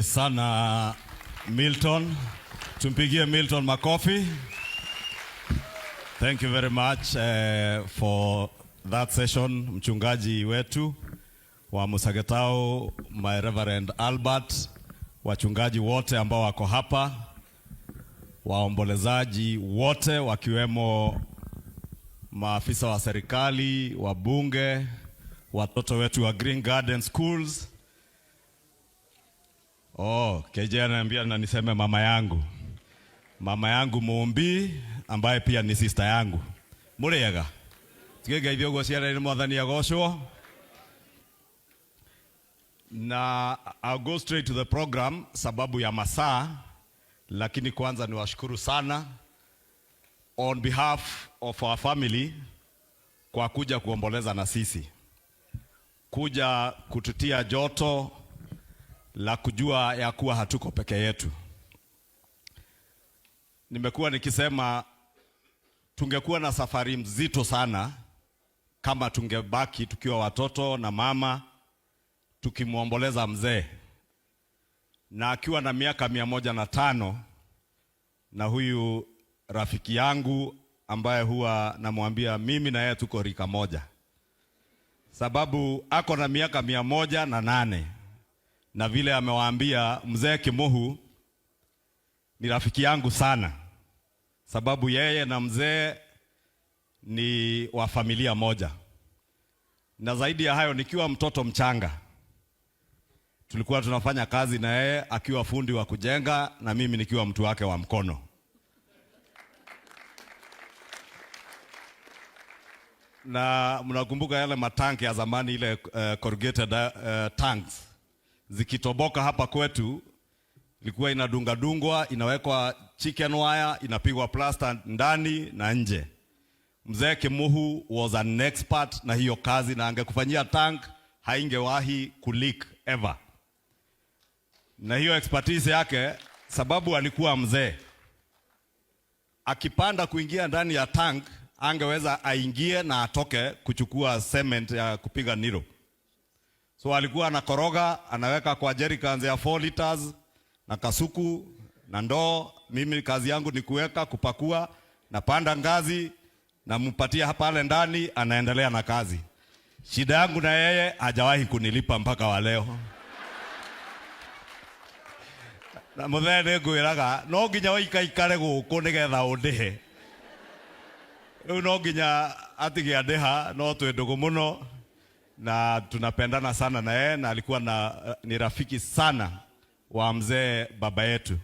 Sana Milton, tumpigie Milton makofi. Thank you very much for that session, mchungaji wetu wa Musagetau, my Reverend Albert, wachungaji wote ambao wako hapa, waombolezaji wote wakiwemo maafisa wa serikali, wabunge, watoto wetu wa Green Garden Schools. Oh, KJ ananiambia na niseme mama yangu. Mama yangu Mumbi ambaye pia ni sister yangu. Muriega. Tugegeithio uguo ciana Mwathani agocwo. Na I'll go straight to the program sababu ya masaa, lakini kwanza niwashukuru sana on behalf of our family kwa kuja kuomboleza na sisi, kuja kututia joto la kujua ya kuwa hatuko peke yetu. Nimekuwa nikisema tungekuwa na safari mzito sana kama tungebaki tukiwa watoto na mama tukimwomboleza mzee, na akiwa na miaka 105, na huyu rafiki yangu ambaye huwa namwambia mimi na yeye tuko rika moja, sababu ako na miaka 108, na vile amewaambia mzee Kimuhu ni rafiki yangu sana, sababu yeye na mzee ni wa familia moja, na zaidi ya hayo, nikiwa mtoto mchanga tulikuwa tunafanya kazi na yeye akiwa fundi wa kujenga na mimi nikiwa mtu wake wa mkono. Na mnakumbuka yale matanki ya zamani, ile corrugated tanks zikitoboka hapa kwetu ilikuwa inadungadungwa, inawekwa chicken wire, inapigwa plaster ndani na nje. Mzee Kimuhu was an expert na hiyo kazi, na angekufanyia tank haingewahi kuleak ever. Na hiyo expertise yake, sababu alikuwa mzee, akipanda kuingia ndani ya tank angeweza aingie na atoke kuchukua cement ya kupiga niro. So alikuwa anakoroga, anaweka kwa jerrycans ya 4 liters na kasuku na ndoo. Mimi kazi yangu ni kuweka, kupakua, napanda ngazi, nampatia hapa pale ndani, anaendelea na kazi. Shida yangu na yeye hajawahi kunilipa mpaka wa leo. Na muthee nĩ ngwĩraga no nginya ũikaikare gũkũ nĩgetha ũndĩhe. Rĩu no nginya atige andĩha, no twĩ ndũgũ mũno na tunapendana sana na yeye, na alikuwa na ni rafiki sana wa mzee baba yetu.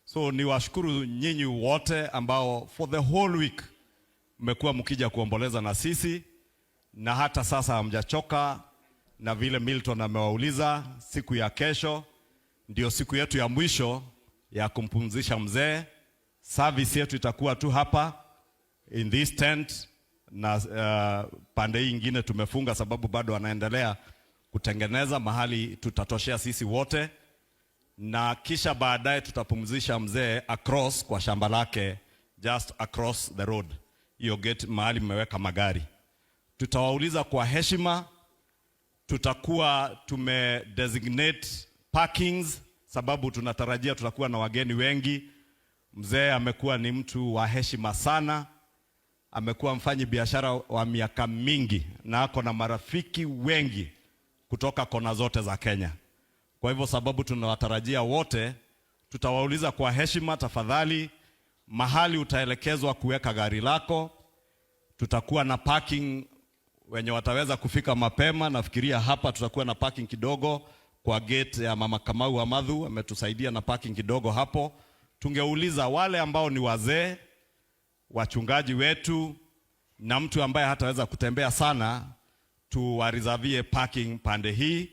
So niwashukuru nyinyi wote ambao for the whole week mmekuwa mkija kuomboleza na sisi, na hata sasa hamjachoka, na vile Milton amewauliza, siku ya kesho ndio siku yetu ya mwisho ya kumpumzisha mzee. Service yetu itakuwa tu hapa in this tent na pande hii ingine tumefunga sababu bado anaendelea kutengeneza mahali tutatoshea sisi wote, na kisha baadaye tutapumzisha mzee across kwa shamba lake just across the road, hiyo gate mahali mmeweka magari. Tutawauliza kwa heshima, tutakuwa tume designate parkings sababu tunatarajia tutakuwa na wageni wengi. Mzee amekuwa ni mtu wa heshima sana, amekuwa mfanyi biashara wa miaka mingi na ako na marafiki wengi kutoka kona zote za Kenya. Kwa hivyo sababu tunawatarajia wote, tutawauliza kwa heshima, tafadhali, mahali utaelekezwa kuweka gari lako. Tutakuwa na parking wenye wataweza kufika mapema. Nafikiria hapa tutakuwa na parking kidogo kwa gate ya Mama Kamau Amadhu, ametusaidia na parking kidogo hapo. Tungeuliza wale ambao ni wazee, wachungaji wetu na mtu ambaye hataweza kutembea sana, tuwareservie parking pande hii.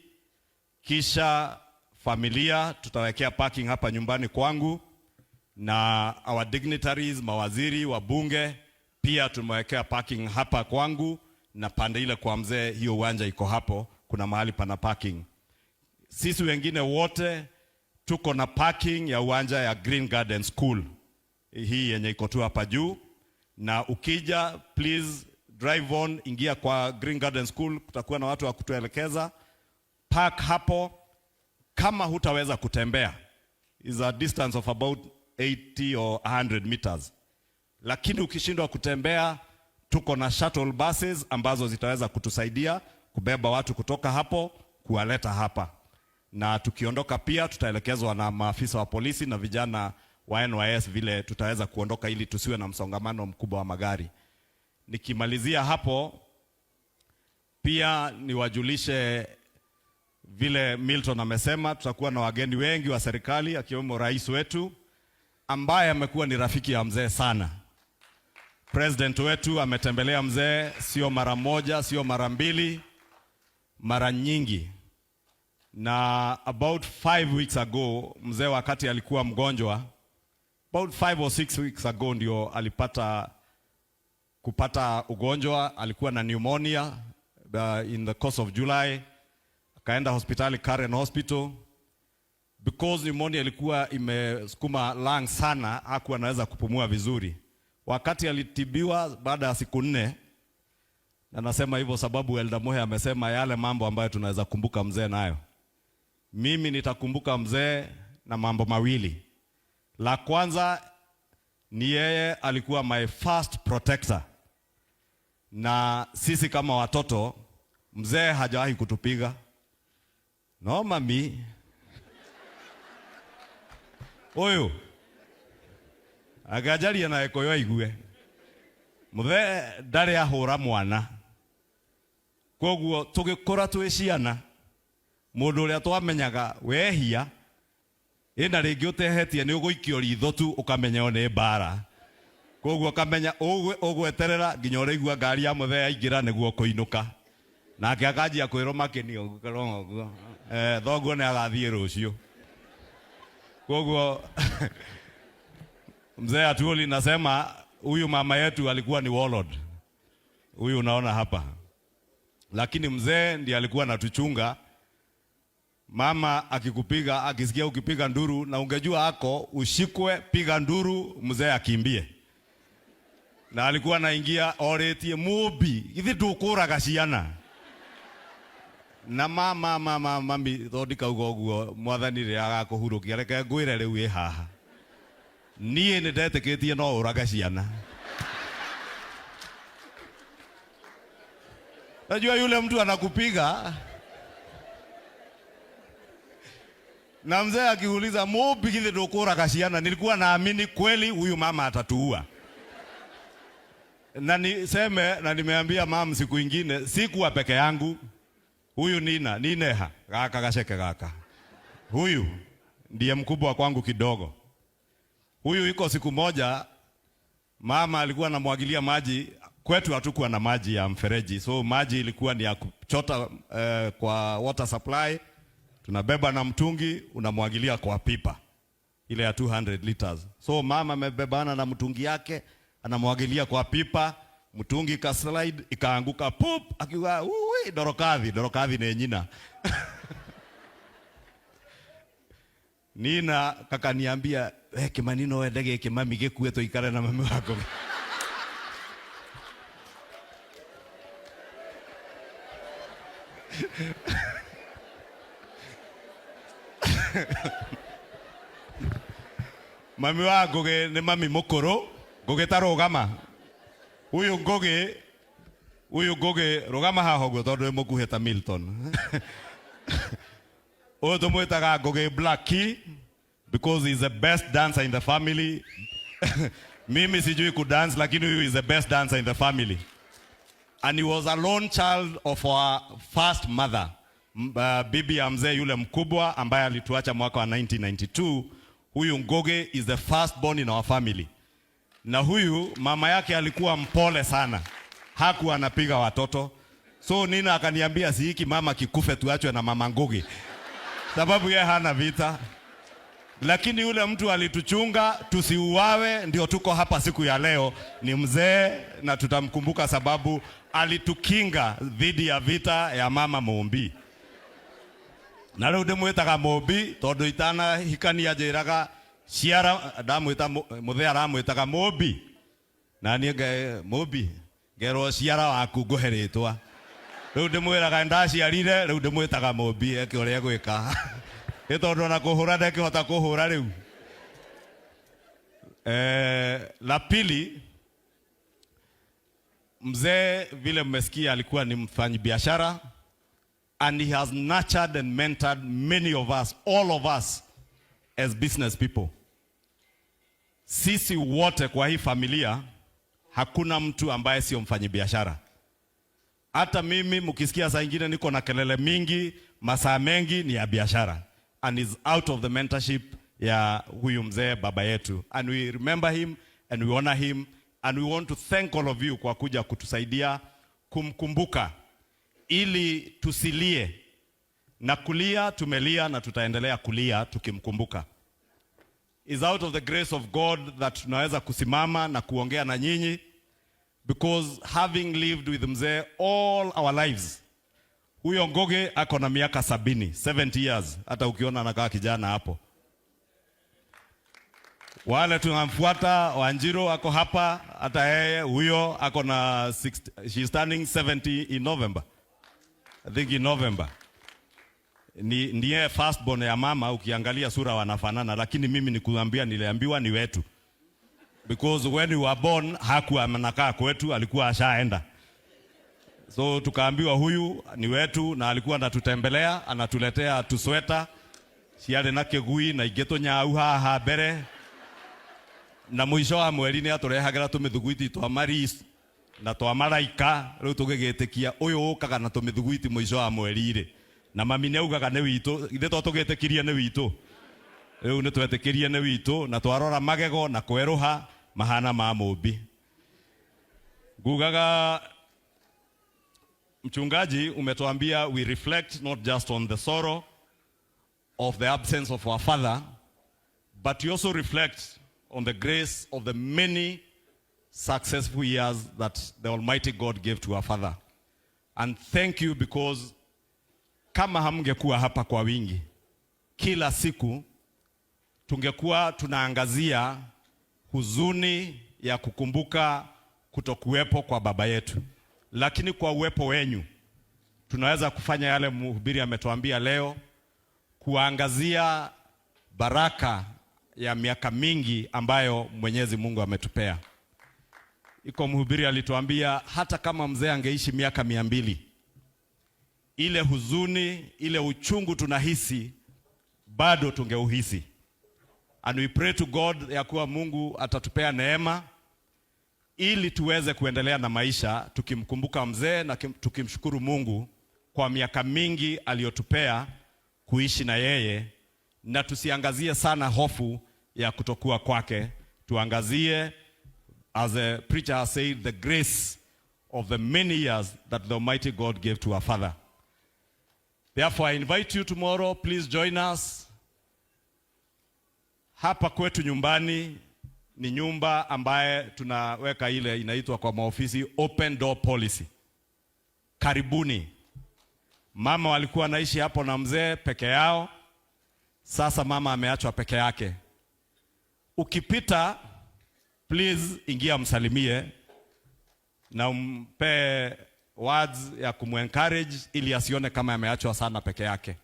Kisha familia tutawekea parking hapa nyumbani kwangu, na our dignitaries, mawaziri, wabunge pia tumewekea parking hapa kwangu, na pande ile kwa mzee, hiyo uwanja iko hapo, kuna mahali pana parking. Sisi wengine wote tuko na parking ya uwanja ya Green Garden School hii yenye iko tu hapa juu, na ukija please drive on, ingia kwa Green Garden School, kutakuwa na watu wa kutuelekeza. Park hapo. Kama hutaweza kutembea, is a distance of about 80 or 100 meters, lakini ukishindwa kutembea, tuko na shuttle buses ambazo zitaweza kutusaidia kubeba watu kutoka hapo kuwaleta hapa, na tukiondoka pia tutaelekezwa na maafisa wa polisi na vijana wa NYS vile tutaweza kuondoka ili tusiwe na msongamano mkubwa wa magari. Nikimalizia hapo, pia niwajulishe vile Milton amesema, tutakuwa na wageni wengi wa serikali akiwemo rais wetu ambaye amekuwa ni rafiki ya mzee sana. President wetu ametembelea mzee sio mara moja, sio mara mbili, mara nyingi. Na about 5 weeks ago mzee wakati alikuwa mgonjwa, about 5 or 6 weeks ago ndio alipata kupata ugonjwa, alikuwa na pneumonia in the course of July, akaenda hospitali Karen Hospital. Because pneumonia ilikuwa imesukuma lung sana, hakuwa anaweza kupumua vizuri. Wakati alitibiwa baada ya siku 4, na nasema hivyo sababu Elder Mohe amesema yale mambo ambayo tunaweza kumbuka mzee nayo. Mimi nitakumbuka mzee na mambo mawili. La kwanza ni yeye alikuwa my first protector, na sisi kama watoto, mzee hajawahi kutupiga. No mami uyu angajaria na Gikuyu aigue muthee ndarĩ ahũra mwana. Koguo tũgĩkũra twĩ ciana, mũndũ ũrĩa twamenyaga wehia ĩna rĩngĩ ũtehetie nĩ ũgũikio ritho tu ũkamenya ĩyo nĩ mbara. Koguo ũkamenya ũgweterera nginya ũrĩigua ngari ya mũthee yaingĩra nĩguo kũinũka, nake akanjia kwĩrwo makĩni ũguo thoguo nĩ agathiĩ rũciũ. Koguo mzee Atwoli, nasema huyu mama yetu alikuwa ni warlord, huyu unaona hapa, lakini mzee ndiye alikuwa anatuchunga. Mama akikupiga, akisikia ukipiga nduru na ungejua ako ushikwe, piga nduru, mzee akimbie. Na alikuwa anaingia oretie mubi ithi ndukuraga ciana na mama mama mami thondi kauga ũguo mwathani rĩ agakũhurũkia, reke ngwĩre rĩu ĩ haha niĩ nĩ ndetĩkĩtie no ũrage ciana. Najua yule mtu anakupiga na mzee akiuliza mubi githĩ ndũkũraga ciana, nilikuwa naamini kweli huyu mama atatuua. Na niseme na nimeambia mam siku ingine, sikuwa peke yangu. Huyu Nina, Nineha, gaka gaceke gaka. Huyu ndiye mkubwa kwangu kidogo. Huyu iko siku moja mama alikuwa anamwagilia maji kwetu, hatukuwa na maji ya mfereji, so maji ilikuwa ni ya kuchota kwa water supply, tunabeba na mtungi unamwagilia kwa pipa ile ya 200 liters. So mama amebebana na mtungi yake anamwagilia kwa pipa, mtungi ka slide ikaanguka pup, akiwa ui dorokathi dorokathi ni nyina. Nina kakaniambia, we Kimani no wende gĩkĩ mami gĩkue tũikare na mami wako. Mami wa Ngugi nĩ mami mũkũrũ. Ngugi ta rũgama. Huyu Ngugi, huyu Ngugi rũgama haha ũguo tondũ wĩ mũkuhĩ ta Milton. Ũyũ tũmwĩtaga Ngugi Blackie because he's the best dancer in the family. Mimi sijui kudance, lakini huyu is the best dancer in the family. And he was a lone child of our first mother, bibi ya mzee yule mkubwa ambaye alituacha mwaka wa 1992. Huyu Ngugi is the first born in our family. Na huyu mama yake alikuwa mpole sana, hakuwa anapiga watoto. So Nina akaniambia, si hiki mama kikufe tuachwe na mama Ngugi, sababu yeye hana vita. Lakini yule mtu alituchunga tusiuawe, ndio tuko hapa siku ya leo. Ni mzee na tutamkumbuka sababu alitukinga dhidi ya vita ya mama Mumbi. Na rĩu ndĩmwĩtaga Mumbi tondũ itanahikania njĩraga ciara ndamwĩta mũthee aramwĩtaga Mumbi, na niĩ Mumbi ngerwo ciara waku ngũhe rĩtwa. Rĩu ndĩmwĩraga ndaciarire, rĩu ndĩmwĩtaga Mumbi eke ũrĩa egwĩka. Ĩ tondũ ona kũhũra ndekĩhota kũhũra rĩu. La pili, mzee vile mmesikia alikuwa ni mfanyibiashara and he has nurtured and mentored many of us, all of us as business people. Sisi wote kwa hii familia hakuna mtu ambaye sio mfanyibiashara. Hata mimi mkisikia saa ingine niko na kelele mingi, masaa mengi ni ya biashara and is out of the mentorship ya huyu mzee baba yetu, and we remember him and we honor him and we want to thank all of you kwa kuja kutusaidia kumkumbuka ili tusilie na kulia. Tumelia na tutaendelea kulia tukimkumbuka. Is out of the grace of God that tunaweza kusimama na kuongea na nyinyi because having lived with mzee all our lives, huyo Ngoge ako na miaka 70, 70 years, hata ukiona anakaa kijana hapo. Wale tunamfuata Wanjiru ako hapa, hata yeye huyo ako na 60, she's turning 70 in November. I think in November. Ni ndiye firstborn ya mama, ukiangalia sura wanafanana, lakini mimi nikuambia, niliambiwa ni wetu. Because when we were born hakuwa anakaa kwetu, alikuwa ashaenda. So tukaambiwa huyu ni wetu na alikuwa anatutembelea, anatuletea tusweta ciarĩ na kĩgui na ingĩ tũnyau haha mbere na mũico wa mweri nĩ atũrehagĩra tũmĩthuguiti twa maris na twa maraika. Rĩu tũgĩgĩtĩkia ũyũ ũkaga na tũmĩthuguiti mũico wa mweri rĩ, na mami nĩ augaga nĩ witũ, ithe to tũgĩtĩkirie nĩ witũ. Rĩu nĩ twetĩkirie nĩ witũ na twarora magego na kwerũha mahana ma mũmbi. Ngugaga mchungaji, umetuambia we reflect not just on the sorrow of the absence of our father, but we also reflect on the grace of the many successful years that the Almighty God gave to our father. And thank you because kama hamngekuwa hapa kwa wingi, kila siku tungekuwa tunaangazia huzuni ya kukumbuka kutokuwepo kwa baba yetu, lakini kwa uwepo wenyu tunaweza kufanya yale mhubiri ametuambia leo, kuangazia baraka ya miaka mingi ambayo Mwenyezi Mungu ametupea. Iko mhubiri alituambia hata kama mzee angeishi miaka 200, ile huzuni, ile uchungu tunahisi bado tungeuhisi. And we pray to God ya kuwa Mungu atatupea neema ili tuweze kuendelea na maisha tukimkumbuka mzee na tukimshukuru Mungu kwa miaka mingi aliyotupea kuishi na yeye, na tusiangazie sana hofu ya kutokuwa kwake, tuangazie, as a preacher has said, the grace of the many years that the Almighty God gave to our father. Therefore, I invite you tomorrow, please join us. Hapa kwetu nyumbani ni nyumba ambaye tunaweka ile inaitwa kwa maofisi open door policy. Karibuni. Mama walikuwa wanaishi hapo na mzee peke yao. Sasa mama ameachwa peke yake. Ukipita, please ingia msalimie na umpe words ya kumu-encourage ili asione kama ameachwa sana peke yake.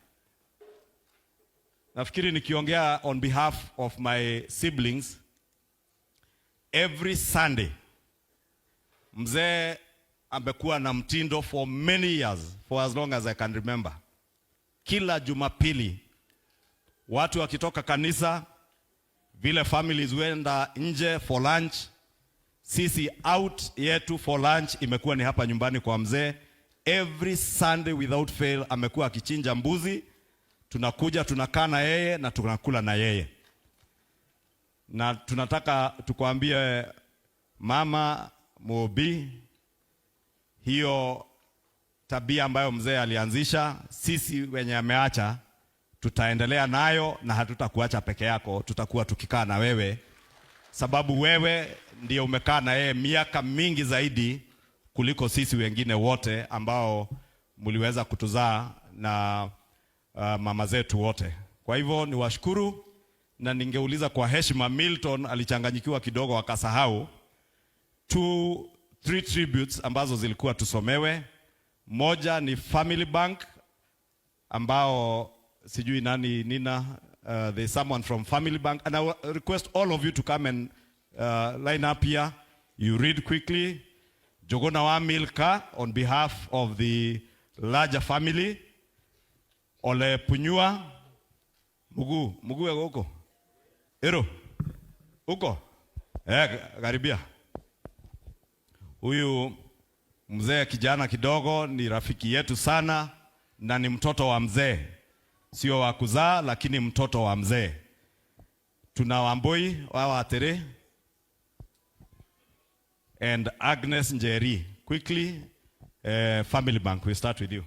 Nafikiri nikiongea on behalf of my siblings, every Sunday mzee amekuwa na mtindo for many years, for as long as I can remember. Kila Jumapili watu wakitoka kanisa, vile families wenda nje for lunch, sisi out yetu for lunch imekuwa ni hapa nyumbani kwa mzee. Every Sunday without fail amekuwa akichinja mbuzi, tunakuja tunakaa na yeye na tunakula na yeye, na tunataka tukwambie Mama Mobi, hiyo tabia ambayo mzee alianzisha, sisi wenye ameacha tutaendelea nayo na hatutakuacha peke yako, tutakuwa tukikaa na wewe, sababu wewe ndio umekaa na yeye miaka mingi zaidi kuliko sisi wengine wote ambao mliweza kutuzaa na mama zetu wote. Kwa hivyo niwashukuru na ningeuliza kwa heshima, Milton alichanganyikiwa kidogo akasahau two, three tributes ambazo zilikuwa tusomewe. Moja ni Family Bank ambao Sijui nani Nina, there's someone from Family Bank, and I will request all of you to come and line up here. You read quickly. Jogona wa Milka on behalf of the larger family. Ole Punyua. Mugu, Mugu yako huko? Ero. Huko? Eh, karibia. Huyu mzee kijana kidogo ni rafiki yetu sana na ni mtoto wa mzee, sio wa kuzaa, lakini mtoto wa mzee. Tuna Wambui wa Watere and Agnes Njeri. Quickly, Family Bank, we start with you.